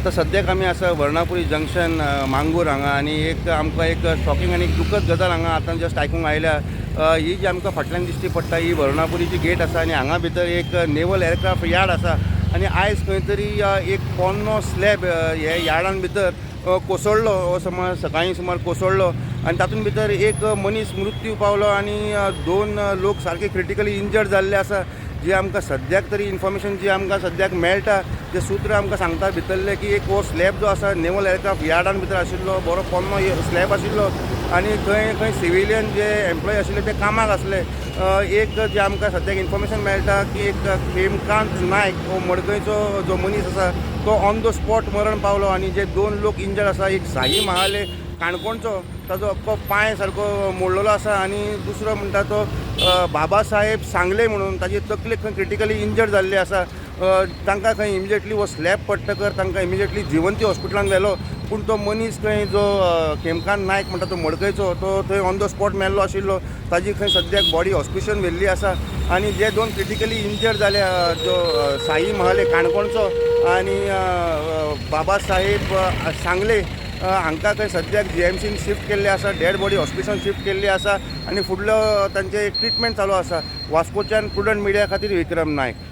आतां सद्याक आमी आसा वर्णापुरी जंक्शन, मांगूर हांगा आनी एक आमकां एक शॉकिंग आनी एक दुखद गजाल हांगा आतां जस्ट आयकूंक आयल्या. ही जी आमकां फाटल्यान दिश्टी पडटा, ही वर्णापुरीची गेट आसा आनी हांगा भितर एक नेवल एअरक्राफ्ट यार्ड आसा आनी आयज खंय तरी एक पोन्नो स्लॅब हे यार्डान भितर कोसळ्ळो हो सुमार सकाळीं सुमार कोसळ्ळो आनी तातूंत भितर एक मनीस मृत्यू पावलो आनी दोन लोक सारके क्रिटिकली इंजर्ड जाल्ले आसा. जी आमकां सद्याक तरी इन्फॉर्मेशन जी आमकां सद्याक मेळटा, जे सूत्र आमकां सांगता भितरले की एक हो स्लॅब जो आसा, नेवल एअरक्राफ्ट यार्डान भितर आशिल्लो, बरो पोन्नो स्लॅब आशिल्लो आनी थंय खंय सिविलियन जे एम्प्लॉय आशिल्ले ते कामाक आसले. एक जे आमकां सद्याक इन्फॉर्मेशन मेळटा की एक हेमकांत नायक हो मडकयचो जो मनीस आसा, तो ऑन the spot मरण पावलो आनी जे दोन लोक इंजर्ड आसा, एक साई महाले काणकोणचो, ताजो अख्खो पांय सारको मोडलेलो आसा आनी दुसरो म्हणटा तो बाबा साहेब सांगले म्हणून, ताजी तकलेक खंय क्रिटिकली इंजर्ड जाल्ली आसा. तांकां खंय इमिजिएटली हो स्लॅब पडटकर तांकां इमिजिएटली जिवंती हॉस्पिटलान व्हेलो, पूण तो मनीस खंय जो खेमकांत नायक म्हणटा तो मडकयचो, तो थंय ऑन the spot मेल्लो आशिल्लो. ताजी खंय सद्याक बॉडी हॉस्पिटलान व्हेल्ली आसा आनी जे दोन क्रिटिकली इंजर्ड जाले, जो साई महाले काणकोणचो आनी बाबा साहेब सांगले, हांकां खंय सद्याक जीएमसीन शिफ्ट केल्ले आसा. डेड बॉडी हॉस्पिटलान शिफ्ट केल्ली आसा आनी फुडलो तांचे ट्रिटमेंट चालू आसा. वास्कोच्यान प्रुडंट मिडिया खातीर विक्रम नायक.